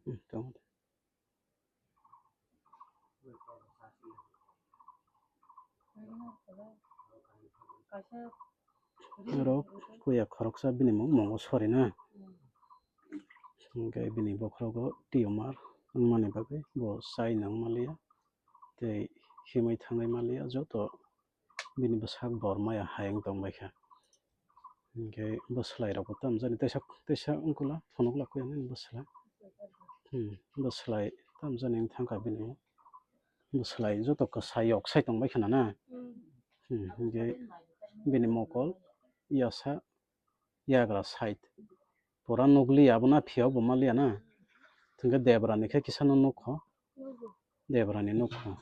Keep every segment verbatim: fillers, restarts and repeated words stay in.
Hmm, tamo. Oro kuya khoroksa bini mung mongo sori na. Hingke bini bokhorogo tumor wngmani bagwi bo chai nang maliya. Tei himwi thangwi maliya joto bini bwsak bor maya hayung tongbaikha. Hingke bwswlairokbo tamjani teisa, teisa wngkula phunukla kuya nini bwswlai. Hmm, bwswlai tamjani wng thangkha bini. Bwswlai joto kwsa yok sai tongbaikha na na. Hmm, hingke bini mokol yasa yagra side. Pura nukliya, abono phiyok bo maliya na. Hingke Debrani khe kisano nukho. Debrani nukho.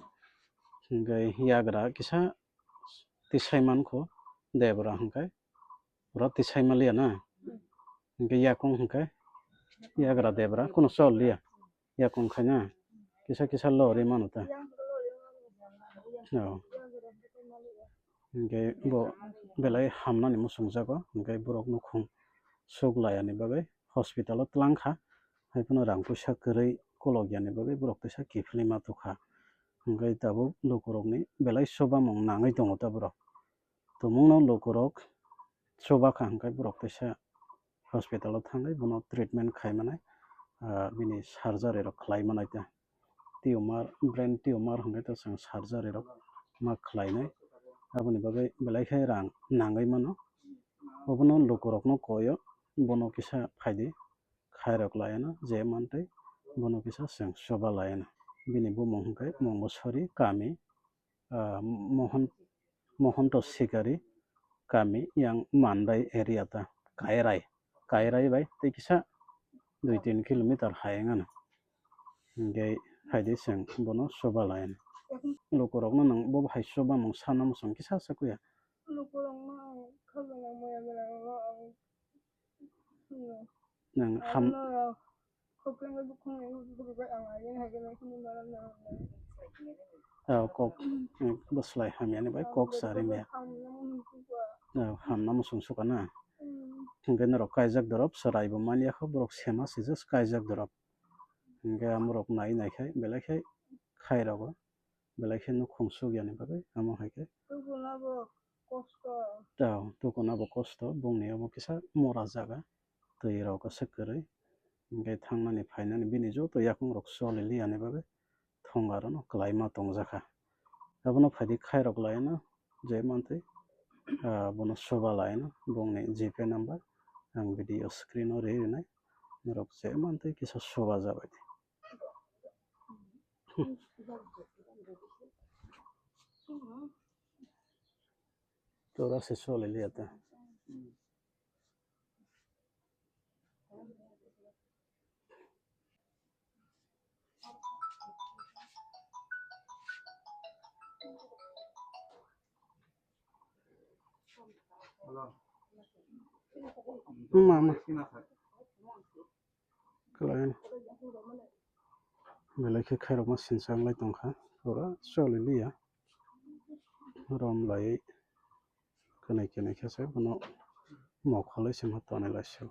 Hingke yagra kisa tisai mankho. Debra hingke pura tisai maliya na. Hingke yakung hingke yagra Debra kuno chol liya. Yakung khaina kisa kisa lori mano ta. Oh. Hingke bo belai hamnani muchungjago, hingke borok nukhung suk layani bagwi hospital o twlang kha, hai phano rang puisa kwrwi kolok yani bagwi borok teisa kiphilwi ma tokha. Hingke tabuk lukurokni belai chubamung nangwi tongo ta borok. Tumungno lukurok chubakha hingke borok teisa hospital o thangwi bono treatment khai manai, ah, bini surgery rok khlai manai ta. Tumor, brain tumor hingke to chwng surgery rok ma khlainai. Aboni bagwi belai khe rang nangwi mano. Obono lukurokno koyo, bono kisa phaidi khairok layana je mantwi bono kisa chwng chuba layana. Bini bumung hingke Mongosori kami, ah, Mohon, Mohonto Sikari kami yang Mandai area ta Kairai, Kairai bai tei kisa dui tin kilometer hai wngano. Hingke phaidi chwng bono chuba layana. Lukurokno nwng bo hai chubamung sana muchung kisa sa kuya. Lukurokno ang khabangma moya belai ang Nwng ham- Norok khopringni bukhukni bukhuk bai ang agini hai khe nang hwnwi mano norok nai. Ah, kok, eh, bwslai hamyani bai kok sa rimya. Hamya mung kukwa. Ah, hamna muchung suka na. Hmm. Hingke norok kaijak dorop, chwrai bo manya kho, borok sema sijak kaijak dorop. Hingke amorok nai nai khai, belai khai khai rogo. Belai khe nukhung suk yani bagwi, amo hai khe. Tukuna bo kosto. Tao, tukuna bo kosto, bongni omo kisa mora jaga, twi rok aswk kwrwi. Hingke thangnani phainani bini joto yakung rok choli liyani bagwi thongar no kwlai ma tongjakha. Abono phaidi khairok laino je mantwi, ah, bono chuba laino bongni G Pay number ang video screen o ri rinai. Norok je mantwi kisa chuba jabai di. Tora se choli liya ta. Mama. Kwlai. Belai khe khairokma sinsa wnglai tongkha. Pura choli liya. Rom lai. Kwnai kwnai khe se bono mokholai se ma tonwi lai se.